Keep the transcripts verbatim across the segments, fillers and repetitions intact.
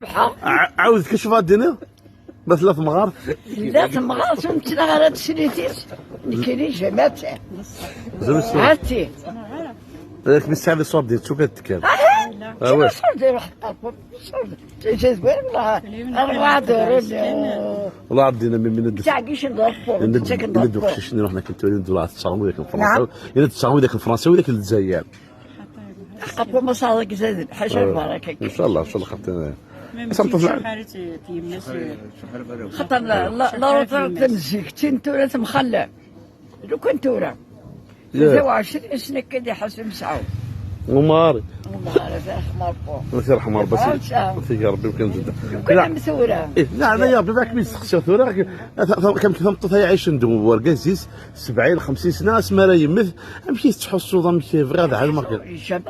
Ɛ-, ɛawed kečč, ad d-tiniḍ ma tella temɣart. La temɣart ur nettnaɣ ara teslit-is. Nekkini jamaat. Zwi s Hati. Yak mi tesɛiḍ iṣurdiyen d tukad tekkan. Awah. Ṣurdi ruḥ ṭerfum. Ṣurdi. Tizizwir la. Arbaɛ durin. Wallah ad d-iniɣ mi mina d- Ttɛeggic n ḍerfur. Yenna-d yenna-d uqcic-nni ruḥen akken tura yenna-d ula ad tesserɣ widak n Fransa. Yenna-d tesserɣ widak n Fransa widak n Lezzayer. Aqapu ma sɛiḍ deg Zazil ḥaca lbaraka. Inchallah, inchallah xaṭi. Tameṭṭut n- Xaṭer la la ruṭa tamzigt tin tura temxalla. Lukan tura. Tlata u ɛecrin sna akka di ḥasen mesɛud. Umar. Umar ata xmar po. Ad t-yerḥem Rebbi. Fransa. Ad t-ig Rebbi kan jidda. Lukan am tura. Ih, neɛna ya Rebbi, akken i d-steqsiɣ tura. Kam tameṭṭut ay iɛicen d wergaz-is sebɛin xemsin sna asmi ara yemmet, amek i tettḥussuḍ, amek bɣiɣ ad ɛelmeɣ kan. Ijab.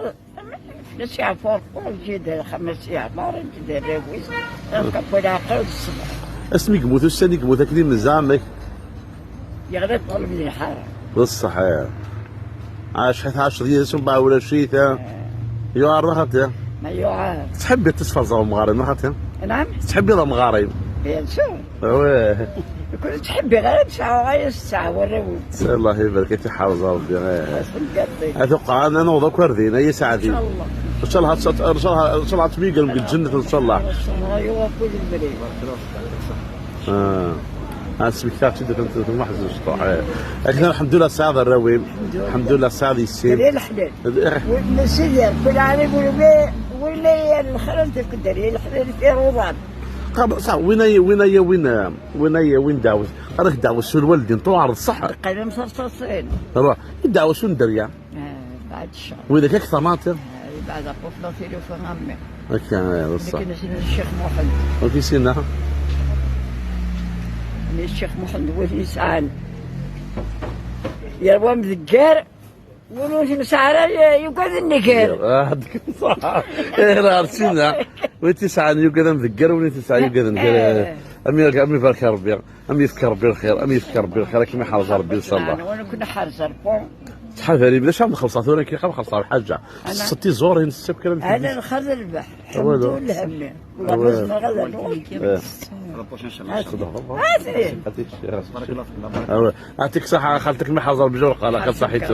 Nasi ɛfur. Jid xamas iɛmar jid rawis. Aqapu lɛaqel ṣṣbeḥ. Asmi yemmut ussan i yemmut akken i nezɛa amek. Yeɣli ṭṭaleb di lḥara. D ṣṣeḥ. Acḥal tɛaceḍ yid-s umbeɛd ulac-it. Yuɛer neɣ xaṭi? Ma yuɛer. Tettḥibbiḍ ad tesferẓeḍ amɣar-im neɣ xaṭi? Naɛm. Tettḥibbiḍ amɣar-im? Bien sûr. Awah. Kul ttḥibbiɣ ara sɛuɣ aya sɛa warraw-iw. Allah ibarek, ad t-iḥrez Rebbi. Xaṣṣen gatti. Ad tuqeɛ ad naweḍ akk ar din, ay asaɛdi. Inchallah. Inchallah, ad- inchallah, ad ttmeggren deg lǧennet, inchallah. Ṣṣeḥra yuɣ afud lmri. Ah. Ad smektaɣ-tt-id kan tmuḥ zejṭuḥ. Akken lḥemdullah tesɛiḍ arraw-im. Lḥemdullah tesɛiḍ yessi-m. Deri leḥlal. Nesidi kul ɛali gulmi. Win ay lxir n tfekder i leḥlal fi ruḍan. Qab- صح، وين هي وين هي وين وين هي وين دعوة؟ راك دعوة سول والدين طول عرض الصحة. Qqim am terṣaṣin. روح. الدعوة شنو دريا؟ Baɛd ccer. وإذا كيك طماطم. Baɛd aqufla tilufa am. هكا، إيه، بصح. Nekk nesɛa Ccix Muḥend. وكي سينا؟ Nekk Ccix Muḥend win yesɛan. Yerwa amdeggar. Win ur t-nesɛi ara yugad nnger. آه، هذيك صح. إيه، راه عرفتينا. وين تسعة يوجد مذكر، وين تسعة يوجد نقر. أمي أمي بارك ربي. أمي يفكر ربي الخير، أمي يفكر ربي الخير، كما حرز ربي إن شاء الله. Win kunna ḥerzer po. شحال هذه بلا شحال نخلصها ثورة كي خلص على حاجة. ستي زور هين السب كلام. Hada lxir d lbeḥ. Awal. Lḥemdullah. Awal. Nezmer ad nerwel. إيه. Hadi. هذيك الشيء. أيوة. يعطيك الصحة خالتك، ما حرز ربي جور قال خالتك صحيت.